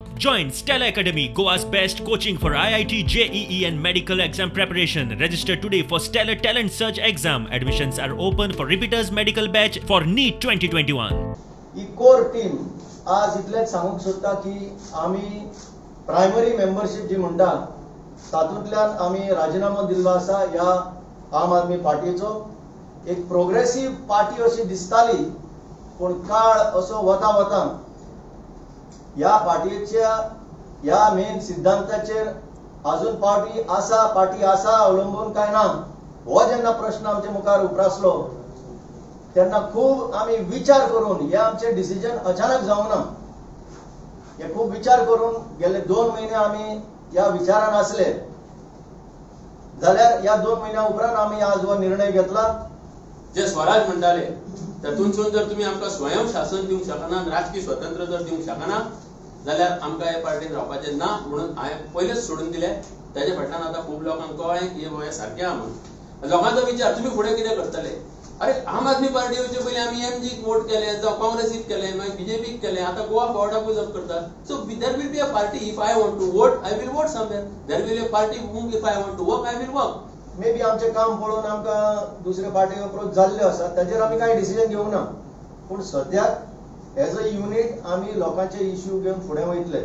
Join Stella Academy, Goa's best coaching for IIT, JEE and medical exam preparation. Register today for Stellar Talent Search exam. Admissions are open for repeaters medical batch for NEET 2021. He core team आज इतलेंच सांगूंक सोदता की आमी primary membership जी म्हणटा तातूंतल्यान आमी राजिनामो दिल्लो आसा. ह्या आम आदमी पार्टीचो एक प्रोग्रेसीव पार्टी अशी दिसताली, पूण काळ असो वता वता ह्या पार्टीच्या ह्या मेन सिद्धांताचेर अजून पार्टी आसा, पार्टी आसा अवलंबून काय ना, हो जेन्ना प्रश्न आमच्या मुखार उप्रासलो तेन्ना खूब आमी विचार करून हे आमचे डिसिजन अचानक जावना, हे खूब विचार करून गेले 2 म्हयने आमी ह्या विचारान आसले. जाल्यार ह्या 2 म्हयन्या उपरांत आमी आज हो निर्णय घेतला. जे स्वराज म्हणटाले तातूंतसून जर तुमी आमकां स्वयं शासन दिवंक शकना, राजकीय स्वतंत्र जर दिवंक शकना जाल्यार आमकां हे पार्टीन रावपाचें ना म्हणून हांवें पयलेच सोडून दिलें. ताजे फाटल्यान आतां खूब लोकांक कळ्ळें की हे सारकें आहा म्हणून. लोकांचो विचार तुमी फुडें कितें करतले? अरे आम आदमी पार्टी येवचे पयलीं आमी एमजीक वोट केले, जावं काँग्रेसीक केले, मागीर बीजेपीक केले, आतां गोवा फॉरवर्डाकूय जप करता. So there will be a party if I want to vote I will vote somewhere, there will a party whom if I want to work I will work. May be आमचें काम पळोवन आमकां दुसरे पार्टी अप्रोच जाल्ल्यो आसा, ताजेर आमी कांय डिसिजन घेवंक ना, पूण सद्याक एज अ युनीट आमी लोकांचे इश्यू घेवन फुडें वयतले.